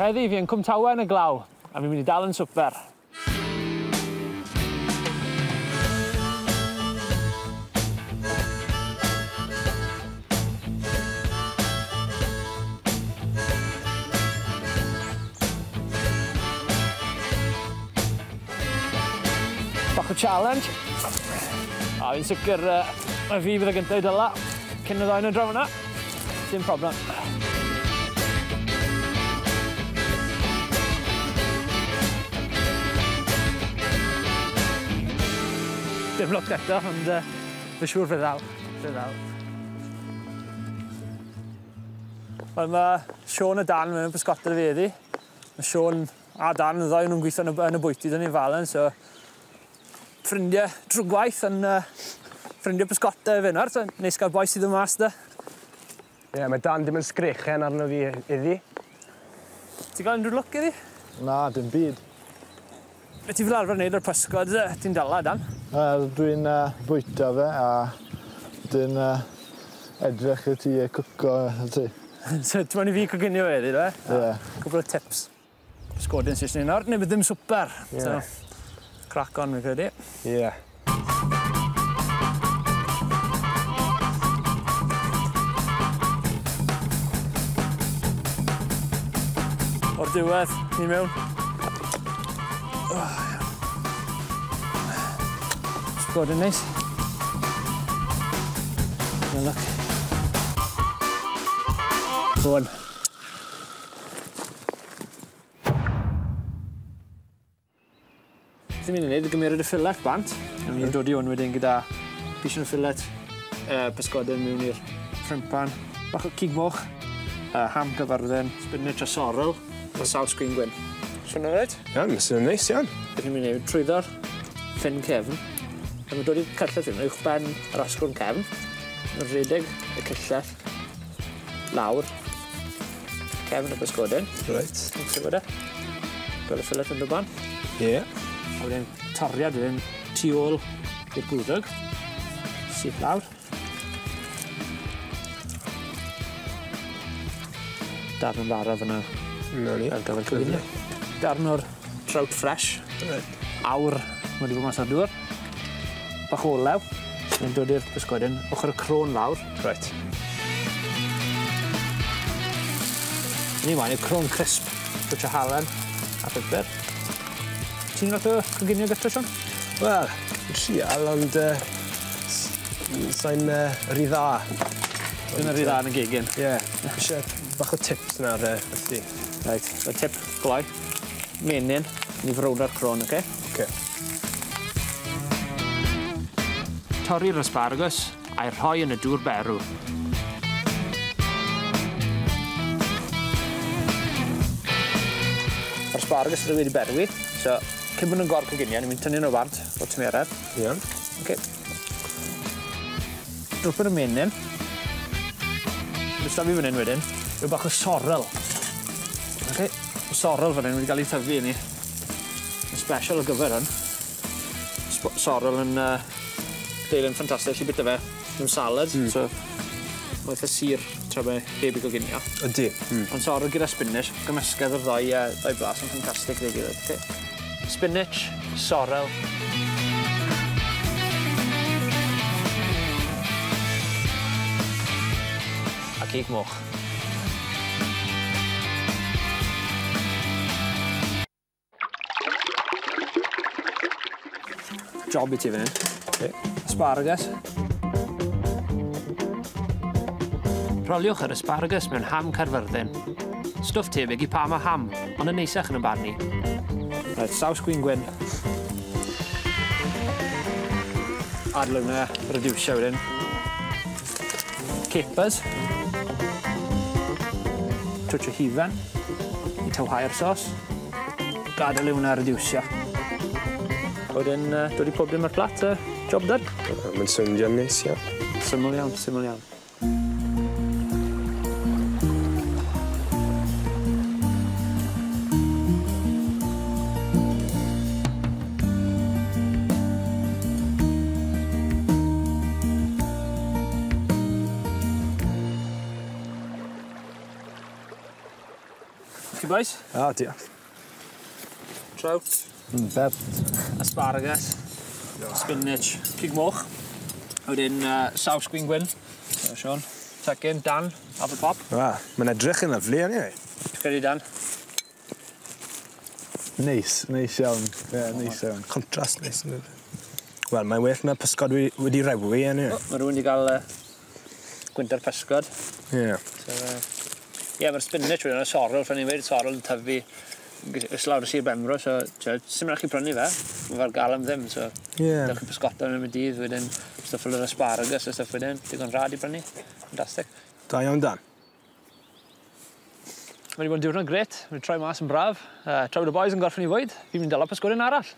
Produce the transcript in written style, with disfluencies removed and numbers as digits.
Heddi fi yn Cwmtawe yn y glaw, a fi'n mynd i dal yn swper. Bach o challenge. A fi'n sicr, mae fi bydd y gyntaf i dyla cyn y ddau yn y draw fyna. Dim problem. Dim lwc eto, ond fi'n siŵr fe ddaw. Fe ddaw. Wel, mae Siôn a Dan mewn pysgota 'da fi heddi. Mae Siôn a Dan, y ddau nhw'n gweithio yn y bwyty 'da ni'n Falen, so ffrindiau drwy gwaith yn ffrindiau pysgota fe nawr, so neis gael boi sydd yn mas 'da. Ie, mae Dan dim yn sgrechen arno fi iddi. Ti'n gael unrhyw lwc iddi? Na, dim byd. Be ti fel arfer wneud o'r pysgod ti'n dala, Dan? Dwi'n bwyta fe a dwi'n edrych i ti cwco ti. So, ti'n mynd i fi coginio fe heddi, dwi? Ie. Cwpl o tips. Pysgodyn sy'n ni nawr, neu bydd ddim swper. Ie. So, crack on, fi'n credu. Ie. O'r diwedd, ni mewn. Pysgodyn neis. Now look. Go on. Beth ni'n mynd i wneud yw gymeryd y fillet bant. Ni'n mynd i dod i hwn wedyn gyda pishyn o fillet, pysgodyn mewn i'r ffrimpan. Bach o cig moch, ham Cyfarddin, spinach a sorrel, a saws gwin gwyn. Swnio'n reit? Iawn, mae'n swnio'n neis iawn. Beth ni'n mynd i wneud, trwyddo'r ffyn cefn. A mae'n dod i'r cyllell hyn, uwch ben yr asgwrn cefn. Mae'n rhedeg y cyllell lawr cefn y pysgodyn. Reit. Ti'n gwybod e? Gweld y fillet yn dod ban? Ie. A wedyn toriad wedyn tu ôl i'r gwddwg. Syth lawr. Darn yn fara fyna. Na ni. Ar gyfer coginio. Darn o'r trout fresh. Reit. Awr mae wedi bod mas o'r dŵr. Bach o olew. Mae'n dod i'r pysgodyn, ochr y crôn lawr. Reit. Ni moyn y crôn crisp. Twtsh o halen a pupur. Ti'n lot o coginio gytre, Siôn? Wel, yn trial, ond sa'n rhy dda. Ddim yn rhy dda yn y gegin. Ie, isie bach o tips nawr, felly. Reit, y tip gloi. Menyn, ni frowno'r crôn, oce? Oce. Torri'r asparagus a'i rhoi yn y dŵr berw. Mae'r asparagus sydd wedi berwi, so cyn bod nhw'n gorcoginio, ni'n mynd tynnu nhw bant o'r tymheredd. Iawn. Oce. Drwpen y menyn. Beth sy 'da fi fan hyn wedyn, yw bach o sorrel. Oce, sorrel fan hyn wedi cael ei tyfu i ni. Yn special o gyfer hwn. Sorrel yn deilyn ffantastig, chi bita fe mewn salad, so mae eitha sur tra mae heb i goginio. Ydy. Ond sorrel gyda spinach, gymysgedd o'r ddau blas yn ffantastig gyda'i gilydd. Okay. Spinach, sorrel. A cig moch. Job i ti fan hyn. Okay. Asparagus. Rholiwch yr asparagus mewn ham Caerfyrddin. Stwff tebyg i Parma ham, ond yn neisach yn y barn i. Reit, saws gwin gwyn. Adlwg na reducio wedyn. Capers. Twtsh o hufen i tywhau'r sos. Gadael i hwnna reducio. Wedyn, dod i pob dim ar plat, job done. Mae'n swnio'n neis iawn. Syml iawn, syml iawn. Chi boys? Ah, diolch. Trout. Bert. Asparagus. Spinach. Cig moch. A wedyn saws gwin gwyn. So, Sean. Tuck in, Dan, have a pop. Ah, mae'n edrych yn lyfli, anyway. Ti'n credu, Dan? Neis, neis iawn. Ie, yeah, neis iawn. Contrast neis. Wel, mae'n well na pysgod wedi rewi, anyway. Oh, mae rhywun wedi cael gwyntau'r pysgod. Ie. Yeah. So, ie, mae'r spinach wedyn, y sorrel, ffyn i'n sorrel yn tyfu lawr y Sir Benfro, so sy'n mynd chi prynu fe, mae fe'r gael am ddim, so yeah. Dewch chi pysgota yn y dydd, wedyn stwff fel yr asparagus a stwff wedyn, digon rhad i brynu, fantastic. Da iawn, Dan. Mae wedi bod yn diwrnod gret, mae wedi troi mas yn braf. Tra bod y boys yn gorffen i fwyd, fi'n mynd dala pysgodyn arall.